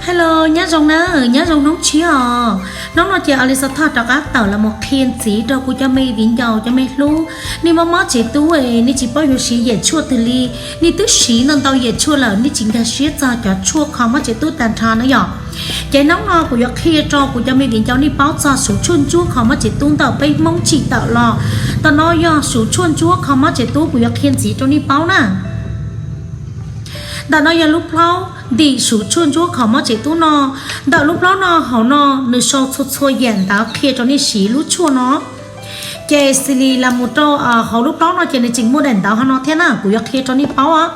Hello, nyob zoo na, nyob zoo hnub tshiab os. Hnub no ces Alisa Thoj rov qab tawm los mus qhia ntxiv rau kuv cov me viv ncaus cov me hlub, nej mob mob tsev tub, nej tsis paub yuav siv yam tshuaj twg li, nej twb siv ntau ntau yam tshuaj lawm nej tsis nkag siab txog cov tshuaj kho mob tsev tub tag nrho na yom. Ces hnub no kuv yuav qhia rau kuv cov me viv ncaus nej paub txog suv tshuaj ntsuab kho mob tsev tub ntawm peb Hmoob tsim tawm los. Ntawm no yog suv tshuaj ntsuab kho mob tsev tub kuv yuav qhia ntxiv rau nej paub na. Ntawm no yog lub plaub ntim suv tshuaj ntsuab kho mob tsev tub no. Ntawm lub plaub no hauv no nws sau txhua txhua yam ntawv qhia rau nej siv lub tshuaj no. Ces xws li los mus rau hauv lub plaub no ces nws tseem muaj daim ntawv hauv no thiab na, kuv yuav qhia rau nej paub os.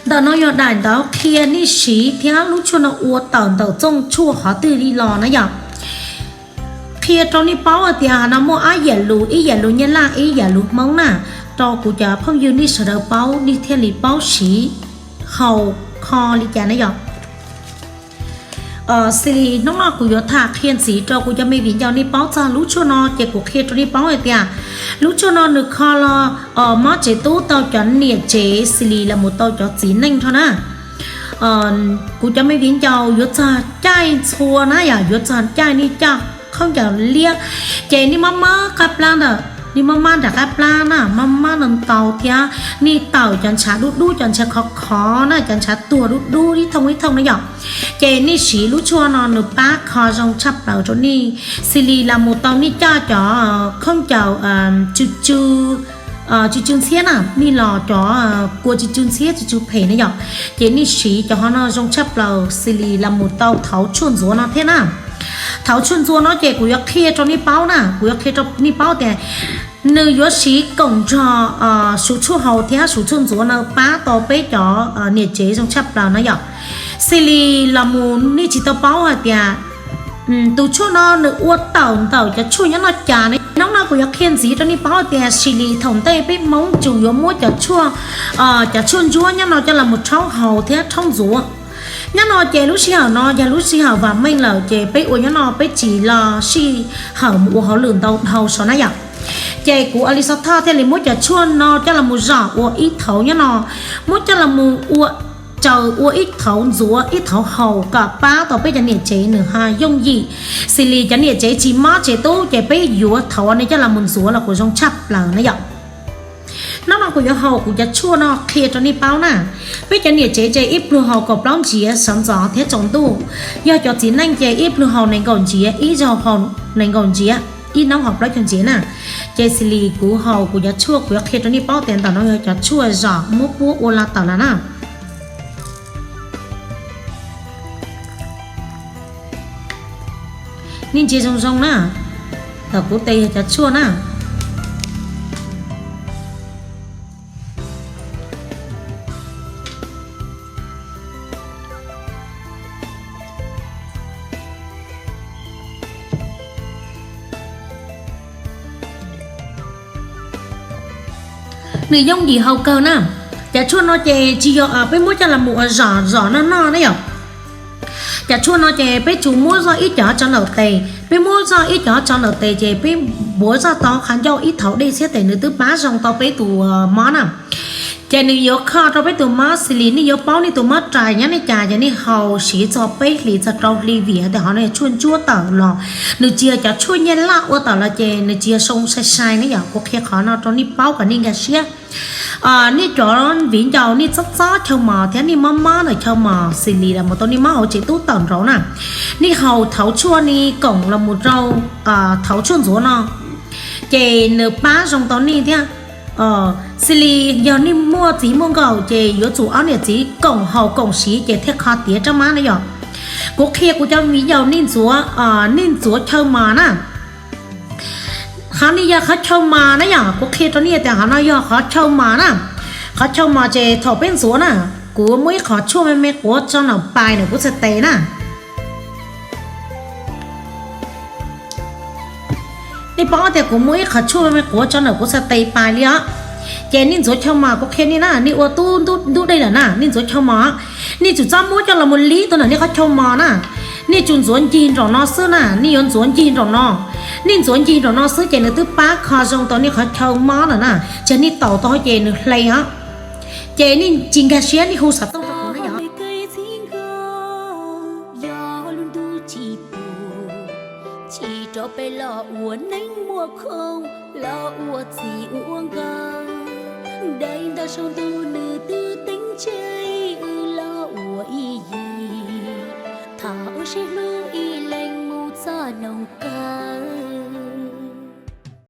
Ntawm no yog daim ntawv qhia nej siv thiab lub tshuaj no ua tawm ntawm txooj tshuaj qhov twg li los na yom. Qhia rau nej paub hais tias hauv no muaj ob yam lus, ib yam lus Nyab Laj, ib yam lus Hmoob na, rau kuv cov phooj ywg nej sawv daws paub nej thiaj li paub siv haus kho li cas na yom. Xws li hnub no kuv yuav tham qhia ntxiv rau kuv cov me viv ncaus nej paub txog lub tshuaj no ces kuv qhia rau nej paub hais tias lub tshuaj no nws kho los mob tsev tub tau cov niam tsev xws li los mus tau cov txiv neej nrho na. Kuv cov me viv ncaus yuav txog caij ntxhua na yom, yuav txog caij nej coj khaub ncaws liab, ces nej mob mob qab plab ntawm, nej mob mob nram qab plab na, mob mob ntau ntau thiab nej tawm cov ntshav dub dub, cov ntshav khov khov na, cov ntshav tuag dub dub ib thooj ib thooj na yom. Ces nej siv lub tshuaj no nws pab kho zoo tshaj plaws rau nej, xws li los mus tau nej coj cov khaub ncaws tsw tsw tsw tsw ntxhiab na, nej los cov kua tsw tsw ntxhiab tsw tsw phem na yom. Ces nej siv cov hov no zoo tshaj plaws xws li los mus tau thauv tshuaj ntxuav no thiab na. Thauv tshuaj ntxuav no ces kuv yuav qhia rau nej paub na, kuv yuav qhia rau nej paub tias nws yuav siv koom nrog suv tshuaj haus thiab suv tshuaj ntxuav no pab tau peb cov niam tsev zoo tshaj plaws na yom. Xws li los mus nej tsis tau paub hais tias tus tshuaj no nws ua tawm ntawm cov tshuaj nyob noj cas ne. Hnub no kuv yuav qhia ntxiv rau nej paub tias xws li thaum ntej peb Hmoob tsuas yuav muab cov tshuaj, cov tshuaj ntsuab nyob no coj los mus rhaub haus thiab rhaub ntxuav. Nyob no ces lub sij hawm no yog lub sij hawm vam meej lawm ces peb ua nyob no peb tsis los sij hawm mus ua hauj lwm ntau dhau saum na yom. Ces kuv Alisa Thoj thiaj li muab cov tshuaj no coj los mus zom ua ib thauv nyob no, muab coj los mus ua, raws ua ib thauv ntxuav ib thauv haus kom pab tau peb cov niam tsev nws ho yooj yim. Xws li cov niam tsev tsis mob tsev tub ces peb yuav thauv nws coj los mus ntxuav los kuj zoo tshaj plaws na yom. Hnub no kuv yuav haus kuv cov tshuaj no qhia rau nej paub na. Peb cov niam tsev ces ib pluag haus kaum plaub ntsiav sawv ntxov thiab tsaus ntuj. Yog cov txiv neej ces ib pluag haus nees nkaum ntsiav, ib zaug haus nees nkaum ntsiav, ib hnub haus plaub caug ntsiav na. Ces xws li kuv haus kuv cov tshuaj kuv yuav qhia rau nej paub tias ntawm no yog cov tshuaj zom muab puab ua los tawm los na. Nej ntsia zoo zoo na, ntawm kuv tes yog cov tshuaj na. Nws yooj yim haus kawg na. Cov tshuaj no ces tsis yog peb muab coj los mus ua zom zom noj noj na yom. Cov tshuaj no ces peb tsuas muab zoj ib cov tso ntawm tes, peb muab zoj ib cov tso ntawm tes ces peb npuav zoj tau qhov ncauj ib thauv dej xwb tes nws twb pab zoo tau peb tus mob na. Ces nws yuav kho rau peb tus mob xws li nej yuav paub nej tus mob rais nyob nej cas ces nej haus siv txog peb hlis txog rau hli vim hais tias qhov no yog tshuaj ntsuab tawm los, nws tsis yog cov tshuaj nyaj laj ua tawm los ces nws tsis yog zoo sai sai ne yom. Kuv qhia qhov no rau nej paub kom nej nkag siab. Nej cov viv ncaus nej txob txob chaw mos thiab nej mob mob ntawm chaw mos xws li los mus tau nej mob hauv tsev tub tawm nraud na, nej haus thauv tshuaj ni koom los mus rau thauv tshuaj ntxuav no, ces nws pab zoo tau nej thiab. Xws li yog nej muaj txiv muaj nkawm ces yuav tsum ob niam txiv koom haus koom siv ces thiaj kho tiav rab mab na yom. Kuv qhia kuv cov viv ncaus nej ntxuav, nej ntxuav chaw mos na. Qhov no yog qhov chaw mos na yom, kuv qhia rau nej tias qhov no yog qhov chaw mos na. Qhov chaw mos ces thaum peb ntxuav na, kuv muab ib qhov tshuaj me me quav tso ntawm pais ntawm kuv txhais tes na. Nej paub tias kuv muab ib qhov tshuaj me me quav tso ntawm kuv txhais tes pais li os. Ces nej ntxuav chaw mos kuv qhia nej na, nej ua tub ntub dej lawm na, nej ntxuav chaw mos, nej tsum txob muab coj los mus lib tau ntawm nej qhov chaw mos na. Nej tsum ntxuav ncig nraum no xwb na, nej yuav ntxuav ncig nraum no. Nej ntxuav ncig nraum no xwb ces nws twb pab kho zoo tau nej qhov chaw mob lawm na, ces nej taus tau ces nws hle os. Ces nej tsis nkag siab nej hu xov tooj rau kuv na yom. Tsis rov peb los ua neej muaj khoom, los ua txiv ua nkawm. Daim ntawv saum ntuj nws twb teem tseg wb los ua ib yig. Thov wb sib hlub ib leeg mus txog noo kawg.